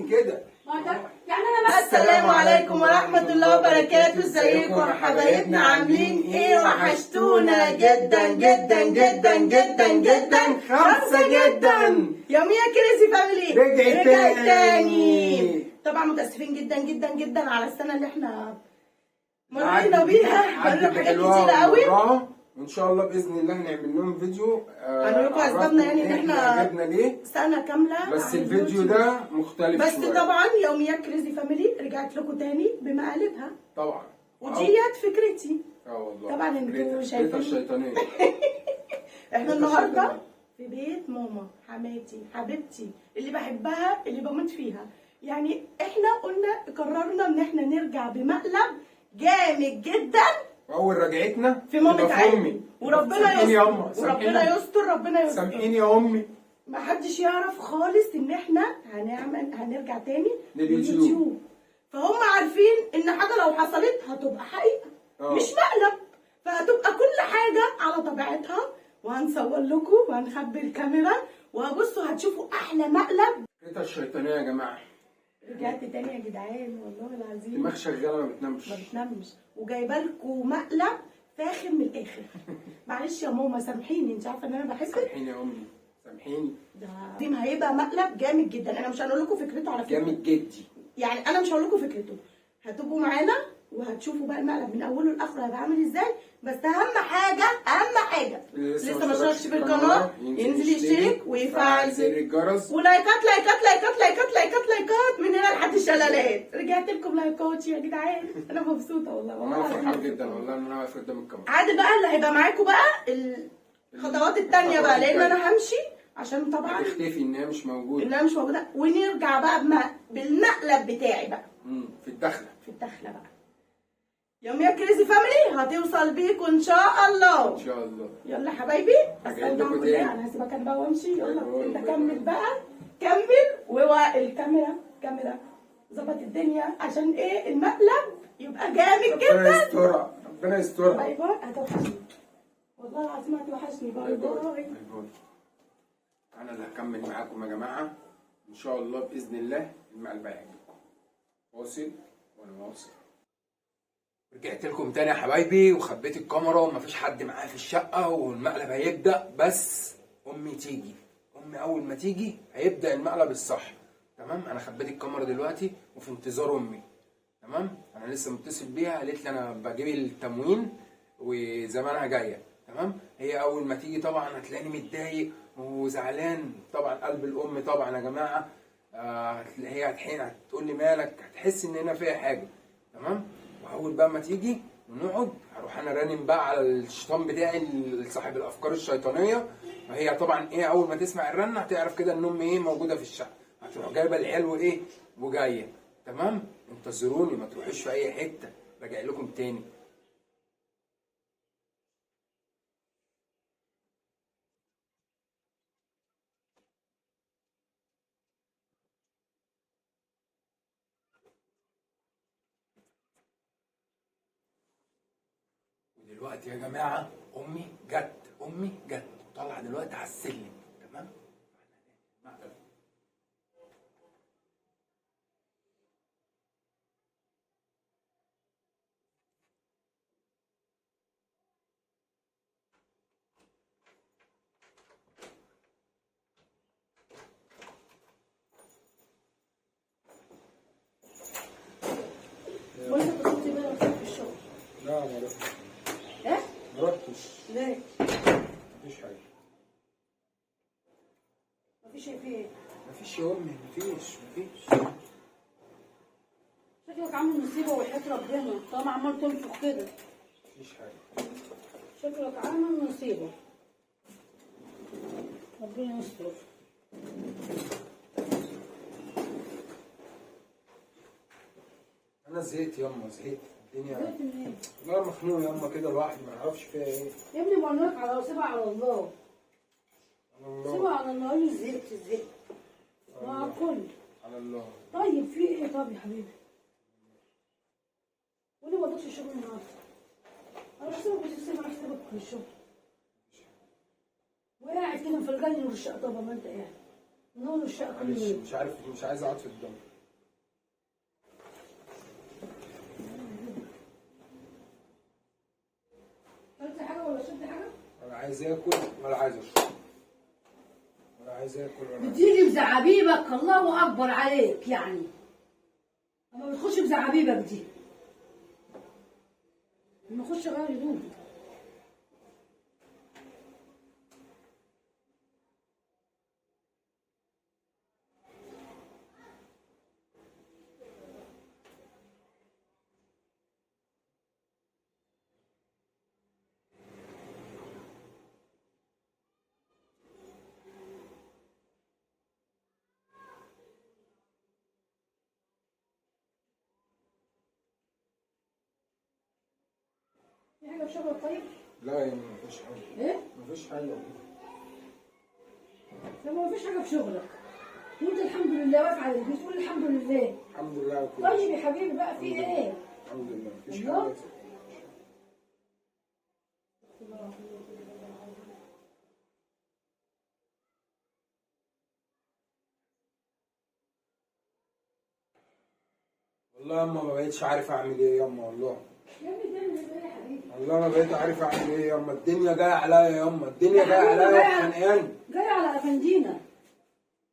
من كده. يعني انا السلام عليكم ورحمة الله وبركاته. ازيكم يا حبايبنا؟ عاملين ايه؟ وحشتونا جدا جدا جدا جدا جدا، خمسة جدا. يوميا Crazy Family رجعت تاني. تاني. طبعا متأسفين جدا جدا جدا على السنة اللي احنا مرينا بيها، مرينا بحاجات كتيرة قوي. وان شاء الله باذن الله هنعمل لهم فيديو، هنقول لكم اسبابنا، يعني ان احنا جبنا ليه، سنة كاملة بس على الفيديو اليوتيوب. ده مختلف بس شوية. طبعا يوميات Crazy Family رجعت لكم تاني بمقالبها، طبعا وديت فكرتي. اه والله طبعا انتوا شايفين. فكرتها الشيطانية. احنا النهارده الشيطانية. في بيت ماما حماتي حبيبتي اللي بحبها اللي بموت فيها. يعني احنا قلنا قررنا ان احنا نرجع بمقلب جامد جدا واول رجعتنا في مامة تبقى في عيني، امي. وربنا سامحيني يا يستر، أما، وربنا سامحيني. يستر، ربنا يستر. سامحيني يا امي. ما حدش يعرف خالص ان احنا هنرجع تاني لليوتيوب. فهم عارفين ان حاجة لو حصلت هتبقى حقيقة، مش مقلب، فهتبقى كل حاجة على طبيعتها، وهنصور لكم وهنخبي الكاميرا، وهبصوا هتشوفوا احلى مقلب. فكرتها الشيطانية يا جماعة. رجعت تاني يا جدعان والله العظيم. دماغ شغالة ما بتنامش. ما بتنامش، وجايبه لكم مقلب فاخر من الاخر. معلش يا ماما سامحيني، انت عارفه ان انا بحبك. سامحيني يا امي، سامحيني. ده العظيم هيبقى مقلب جامد جدا. انا مش هقول لكم فكرته على فكرة. جامد جدي. يعني انا مش هقول لكم فكرته، هتبقوا معانا وهتشوفوا بقى المقلب من اوله لاخره هيبقى عامل ازاي. بس اهم حاجة، اهم حاجة، لسه ما اشتركش في القناة ينزل يشترك ويفعل زر الجرس، ولايكات لايكات لايكات لايكات لايكات لايكات من هنا لحد الشلالات. رجعت لكم لايكات يا جدعان، انا مبسوطة والله، والله وانا العظيم. فرحان جدا والله ان انا واقف قدام الكاميرا. عادل بقى اللي هيبقى معاكم بقى الخطوات التانية بقى، لان انا همشي عشان طبعا هتختفي ان هي مش موجودة، ان انا مش موجودة، ونرجع بقى بالمقلب بتاعي بقى في الدخلة، في الدخلة بقى. يوميا Crazy Family هتوصل بيكم ان شاء الله. ان شاء الله. يلا حبايبي، رجعت لكم استودعكم الله. تاني. انا هسيبك انا بقى وامشي. يلا bye bye، انت bye كمل bye. بقى، كمل. والكاميرا كاميرا ظبط الدنيا عشان ايه المقلب يبقى جامد ربنا جدا. يسترها، ربنا يسترها. bye bye، هتوحشني والله العظيم، هتوحشني. bye bye bye. bye. bye bye. انا اللي هكمل معاكم يا جماعة ان شاء الله باذن الله المقلب هيعجبكم. واصل وانا واصل. رجعت لكم تاني يا حبايبي، وخبيت الكاميرا ومفيش حد معايا في الشقة، والمقلب هيبدا. بس امي تيجي، امي اول ما تيجي هيبدا المقلب الصح. تمام، انا خبيت الكاميرا دلوقتي وفي انتظار امي. تمام، انا لسه متصل بيها، قالت لي انا بجيب التموين وزمانها جاية. تمام، هي اول ما تيجي طبعا هتلاقيني متضايق وزعلان، طبعا قلب الام طبعا يا جماعة. هي هتحين هتقول لي مالك، هتحس ان هنا فيها حاجة. تمام، واول بقى ما تيجي ونقعد هروح انا رانم بقى على الشيطان بتاعي صاحب الافكار الشيطانية. وهي طبعا ايه، اول ما تسمع الرنه هتعرف كده ان امي ايه موجودة في الشقة، هتروح جايبه الحلو ايه وجاية. تمام، انتظروني ما تروحوش في اي حتة، راجع لكم تاني. ودلوقتي يا جماعة امي جت، امي جت وطلع دلوقتي على السلم. تمام، وانت كنت بقى في الشغل؟ لا ما رحتش. ايه؟ ما رحتش. ليه؟ مفيش حاجة. مفيش شيء في ايه؟ مفيش يا امي، مفيش مفيش. شكلك عامل مصيبة وحياه ربنا، طالما عمال تنفخ كده. مفيش حاجة. شكلك عامل مصيبة، ربنا يستر. انا زهقت يما، زهقت الدنيا. زهقت منين؟ لا مخنوق يما كده لوحدي، ما اعرفش فيها ايه. يا ابني بقول لك على سيبها على الله، على الله، سيبها على الله. قول لي زهقت زهقت مع الكل. على الله. طيب في ايه طب يا حبيبي؟ وليه ما رضيتش الشغل النهارده؟ انا بحسبك بتسيب، انا بحسبك في الشغل وقاعد كده مفرجاني نور الشقة. طب ما انت قاعد نور الشقة كل معلش يوم. مش عارف، مش عايز اقعد في الضلمة. في حاجة؟ ولا عايز اكل ولا عايز اشرب. ولا عايز اكل ولا بتيجي بزعابيبك، الله اكبر عليك يعني. اما بتخش بزعابيبك دي. لما اخش اغير هدومي. في حاجة في شغلك طيب؟ لا يا مفيش حاجة. ايه؟ مفيش حاجة. لما مفيش حاجة في شغلك وانت الحمد لله واقف على رجليك تقول الحمد لله. الحمد لله على كل شيء. طيب يا حبيبي بقى في ايه؟ الحمد لله مفيش حاجة. والله ياما ما بقيتش عارف اعمل ايه ياما والله. والله ما بقيت عارف اعمل ايه ياما، الدنيا جاية عليا ياما، الدنيا جاية عليا وخانقاني. جاية على افندينا.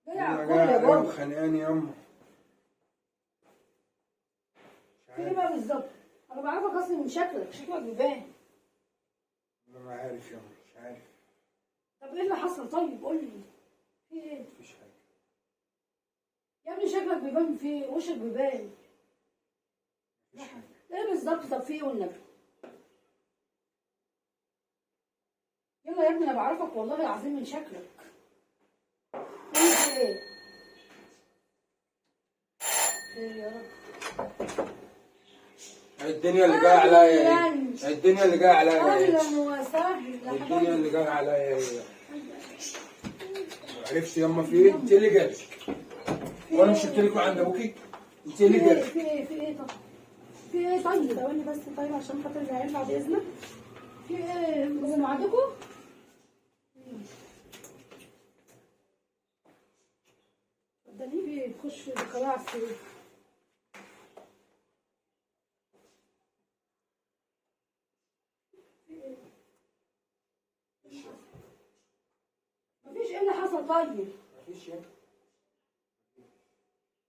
جاية على الكل يا بابا. وخانقاني ياما. في ايه بقى بالظبط؟ انا بعرفك اصلا من شكلك، شكلك بيبان. انا ما عارف ياما، مش عارف. طب ايه اللي حصل طيب؟ قول لي. في ايه؟ مفيش حاجة. يا ابني شكلك بيبان، في وشك بيبان. مفيش حاجة. ايه بالظبط؟ طب في ايه والنبي؟ يلا يا ابني انا بعرفك والله العظيم من شكلك. ايه؟ خير يا رب. الدنيا اللي جاية عليا ايه؟ الدنيا اللي جاية عليا ايه؟ اهلا وسهلا. الدنيا اللي جاية عليا ايه؟ عرفت ياما في ايه؟ انت اللي جالك. وانا مش قلت لكم عند ابوكي؟ انت اللي جالك. في ايه؟ في ايه طب؟ في ايه طيب؟ ثواني بس طيب عشان خاطر العيال بعد اذنك. في ايه؟ هو عندكم؟ اتفضلي. في ايه؟ خش دخلها على السرير. مفيش. ايه اللي حصل طيب؟ مفيش يا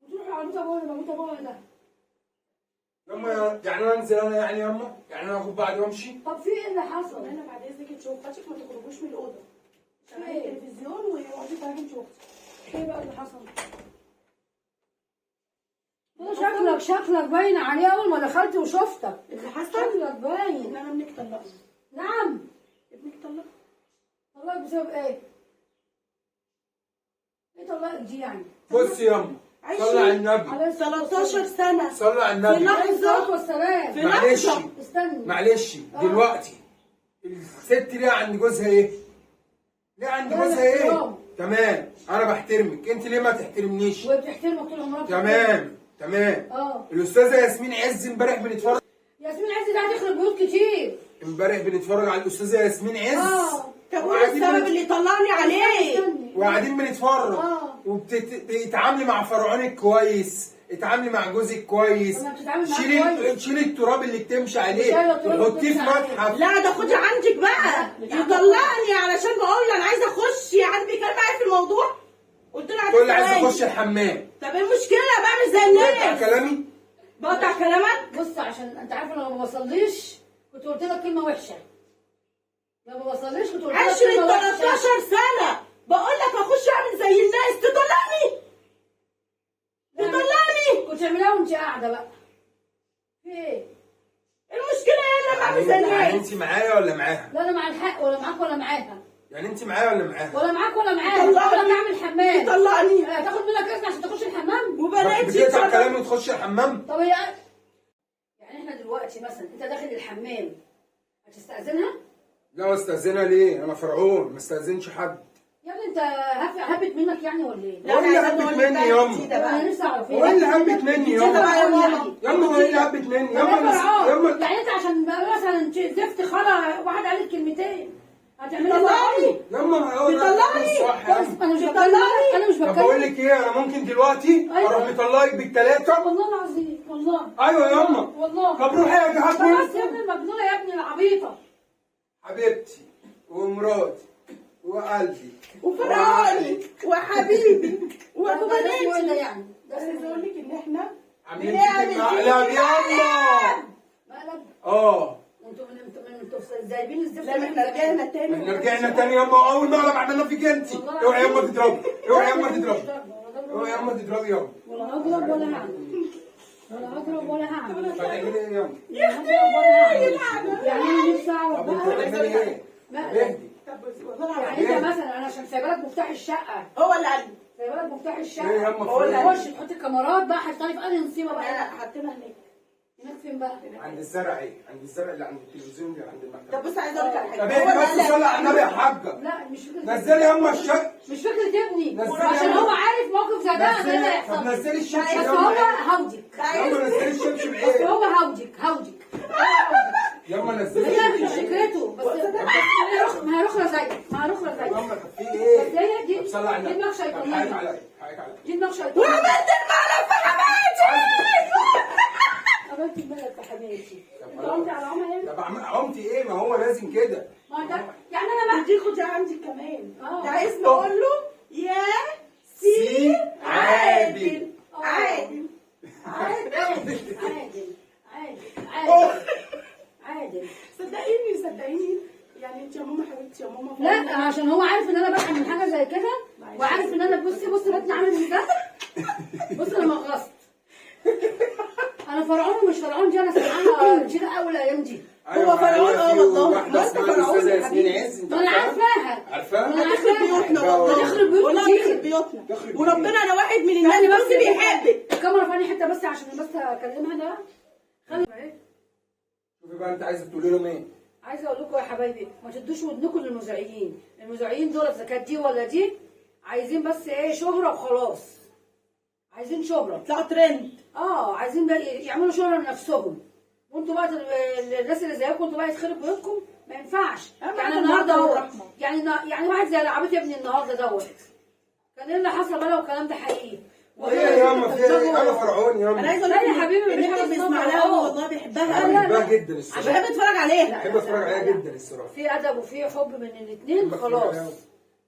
وتروحوا على بيت ابويا ده، بيت ابويا ده. يما يعني انا انزل انا يعني يما؟ يعني انا اخد بعضي وامشي؟ طب في ايه اللي حصل؟ انا بعد اذنك انت واختك ما تخرجوش من الاوضة. شغلي التلفزيون واقعدي اتفرجي انت واختك. ايه بقى اللي حصل؟ انا شكلك باين عليه اول ما دخلت وشفتك. اللي حصل شكلك باين ان انا ابنك طلقني. نعم ابنك طلقني. طلقك بسبب ايه؟ ايه طلقك دي يعني؟ بصي يما صلي على النبي. 13 سنة. صلي على النبي. في لحظة والسلام. في معلش لحظة. استني معلش. دلوقتي الست ليها عند جوزها ايه؟ ليها عند جوزها ايه؟ تمام، انا بحترمك، انت ليه ما تحترمنيش؟ وبتحترمك طول عمرك. تمام تمام. الاستاذة ياسمين عز امبارح بنتفرج. ياسمين عز ده هتخرب بيوت كتير. امبارح بنتفرج على الاستاذة ياسمين عز. طب قول السبب اللي طلعني عليه. وقاعدين بنتفرج وبتتعاملي مع فرعونك كويس، اتعاملي مع جوزك كويس، شيلي التراب اللي بتمشي عليه وحطيه في متحف. لا ده خدي عندك بقى. يطلعني علشان بقول له انا عايزه اخش، يعني بيتكلم معايا في الموضوع. قلت له تقول لي عايزه اخش الحمام. طب ايه المشكلة؟ بعمل زي الناس. بقطع كلامي؟ بقطع كلامك؟ بص عشان انت عارفه لو ما بصليش كنت قلت لك كلمة وحشة. لو ما بصليش كنت قلت لك كلمة وحشة. 13 سنة بقول لك اخش اعمل زي الناس تطلعني. تطلعني. كنت تعمليها وانت قاعدة بقى. في ايه؟ المشكلة ايه لما اعمل زي الناس؟ يعني انت معايا ولا معاها؟ لا انا مع الحق ولا معاك ولا معاها. يعني انت معايا ولا معاها؟ ولا معاك ولا معاها. ولا تعمل حمام. تطلعني. هتاخد منك اذن عشان تخش الحمام؟ وبناتي بتقطع كلامي وتخش الحمام؟ طب هي يعني احنا دلوقتي مثلا انت داخل الحمام هتستأذنها؟ لا استأذنها ليه؟ انا فرعون ما استأذنش حد. يا ابني انت هبت منك يعني ولا ايه؟ هو اللي هبت مني ياما؟ انا نفسي اعرف ايه هو اللي هبت مني ياما؟ ياما هو اللي هبت مني ياما؟ ياما يعني انت عشان مثلا زفت خرا واحد قال لك كلمتين هتعملي طلعني؟ ياما تطلعني؟ انا مش بتكلم، انا مش بتكلم. طب بقول لك ايه، انا ممكن دلوقتي اروح مطلقك بالثلاثة. والله العظيم والله. ايوه ياما والله. طب روحي يا جهاد. بس يا ابني المجنونة يا ابني العبيطه. حبيبتي ومراتي وقلبي وفرعوني وحبيبي وابو ده اسمه ايه ده بناتي. يعني؟ ده عايزه اسمه اقول لك ان احنا عاملين بنعمل فيك مقلب ياما. مقلب. اه انتوا انتوا جايبين الزفت. لا ما احنا رجعنا تاني. احنا رجعنا تاني ياما، اول مقلب عملناه فيك انت. اوعي ياما تضربي، اوعي ياما تضربي، اوعي ياما تضربي ياما. ولا هضرب ولا هعمل، ولا هضرب ولا هعمل. هتعملي ايه ياما؟ ولا هضرب ولا هعمل. يعني انا نفسي اعرف طب انت بقى. هتعملي ايه؟ طب اهدي. طب بس والله العظيم يعني انت مثلا انا عشان سايبه لك مفتاح الشقة، هو اللي قال لي. سايبه لك مفتاح الشقة، ايه ياما؟ بقول لك. تخش تحط الكاميرات بقى، هتشتغلي في انهي نصيبه بقى؟ لا حطينا هناك. هناك فين بقى؟ عند الزرع. ايه؟ عند الزرع اللي عند التلفزيون اللي عند المكتب. طب بص عايزه اقول لك على حاجة. طب هو اهدي اللي بس، قال لي. صلي على النبي يا حاجة. لا مش فكرة، نزلي ياما الشقة. مش فكرة ابني، نزلي عشان ياما. هو عارف موقف زي ده ده اللي نزلي، هيحصل. طب نزلي الشبشب بس ياما. هو هودك، ياما نزلي الشبشب. بس ايه؟ هو هودك هودك. ياما نزلي هي مش الشبشب. فكرته، بس ما هي رخرة زيك، ما هي رخرة زيك. ياما طب في ايه؟ بس هي دي طب صلي على دي النبي. دماغ طب حقك شيطانية، عليا، حقك عليا. دي دماغ شيطانية. وعملت المقلب في حماتي. عملت المقلب في حماتي. انت عمتي على عمى يعني؟ طب عمتي ايه؟ ما هو لازم كده. ما ده يعني انا ما دي خدي عندي كمان. آه. ده عايز نقول له يا سي عادل. عادل عادل عادل عادل عادل. صدقيني صدقيني يعني انت يا ماما حبيبتي يا ماما. لا عشان هو عارف ان انا بقى من حاجة زي كده، وعارف ان انا بصي بصي بطني عامل ازاي. بصي انا مغصت، انا فرعون ومش فرعون دي انا سمعانها كتير قوي الايام دي. هو فرعون، اه والله. واحدة ما انت اسمها فرعون الأستاذة يا ياسمين حبيبي. عز، انت ما انا عارفاها؟ عارفاها، عارفاها؟ ما انا هتخرب عارفاها. بيوتنا والله. والله. هتخرب بيوت والله كتير. هتخرب بيوتنا. تخرب وربنا انا واحد من الناس يعني بس بصي بيحبك. الكاميرا في انهي حتة بس عشان بس اكلمها ده. خلي شوفي بقى انت عايزه تقولي لهم ايه؟ عايزه اقول لكم يا حبايبي ما تدوش ودنكم للمذيعين، المذيعين دول اذا كانت دي ولا دي عايزين بس ايه؟ شهره وخلاص. عايزين شهره، طلعوا ترند. عايزين بقى يعملوا شهره لنفسهم. وانتوا بقى الناس اللي زيكم انتوا بقى يتخرب بيوتكم، ما ينفعش. أما يعني أنا النهارده النهاردة هو والرحمة. يعني واحد زي لعبت يا ابني النهارده دوت كان ايه اللي حصل بقى لو الكلام ده حقيقي؟ ايه ياما في ايه؟ انا فرعون انا ياما. عايزه اقول لا لك يا حبيبي، ان مفيش انت حاجة اسمها بيسمع لها فرعون. والله بيحبها. انا بحبها جدا الصراحة. بحب اتفرج عليها. بحب اتفرج عليها جدا الصراحة. في ادب وفي حب من الاثنين بحب خلاص، أتفرج عليها.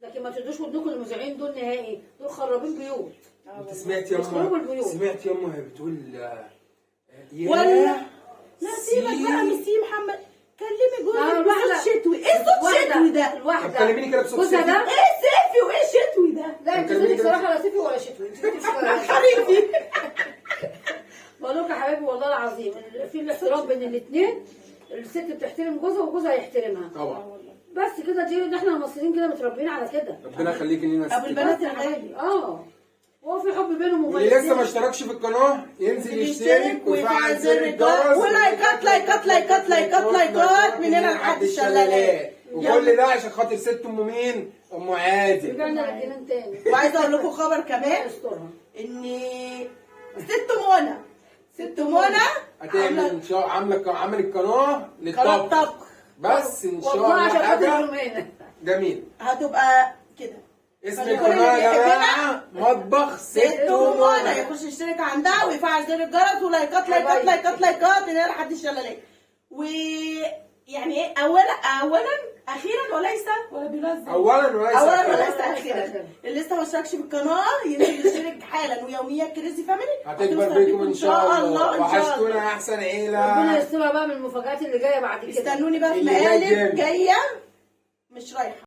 لكن ما تدوش ودنكم للمذيعين دول نهائي، دول خرابين بيوت. انت سمعت ياما؟ يخربوا البيوت. سمعت ياما هي بتقول يا ولا لا سيبك بقى من سي محمد. كلمي جوزك الواحدة- بصوت شتوي. ايه صوت شتوي ده؟ الواحدة طب كلميني كده بصوت جوزها سيفي. ده ايه صيفي وايه شتوي ده؟ لا انت طب كلميني صوتك كده. صراحة لا صيفي ولا شتوي، انت صوتك خريفي. بقول لكم يا حبايبي والله العظيم في الاحترام بين الاثنين، الست بتحترم جوزها وجوزها يحترمها. طبعا بس كده، دي احنا المصريين كده متربيين على كده. ربنا يخليك لينا يا ابو ستي. البنات الغالي. هو في حب بينهم وبين واللي لسه ما الاثنين. اشتركش في القناة ينزل يشترك ويفعل زر الجرس ولايكات لايكات لايكات لايكات لايكات من هنا لحد الشلالات. وكل ده عشان خاطر ست ام مين؟ ام عادل. رجعنا للجنان تاني. وعايزه اقول لكم خبر كمان استرها. ان ست منى هتعمل ان شاء عامله عملت قناة قناة للطبخ طبخ. بس ان شاء والله الله عشان خاطر حاجة الرومانه. جميل. هتبقى كده. اسم فكل القناة اللي يا بيحبنا جماعة مطبخ ست ست منى. منى يخش يشترك عندها ويفعل زر الجرس ولايكات لايكات لايكات لايكات من هنا لحد الشلالات. ويعني ايه اولا اخيرا وليس ولا بينزل اولا وليس اولا أخيراً. وليس اخيرا، اللي لسه ما اشتركش في القناة ينزل يشترك حالا. ويوميات Crazy Family هتكبر بيكم ان شاء الله. ان شاء وحشتونا الله. يا احسن عيله. ربنا يسترها بقى من المفاجآت اللي جاية بعد كده. استنوني بقى في اللي جاي مقالب جامد. جاية مش رايحة.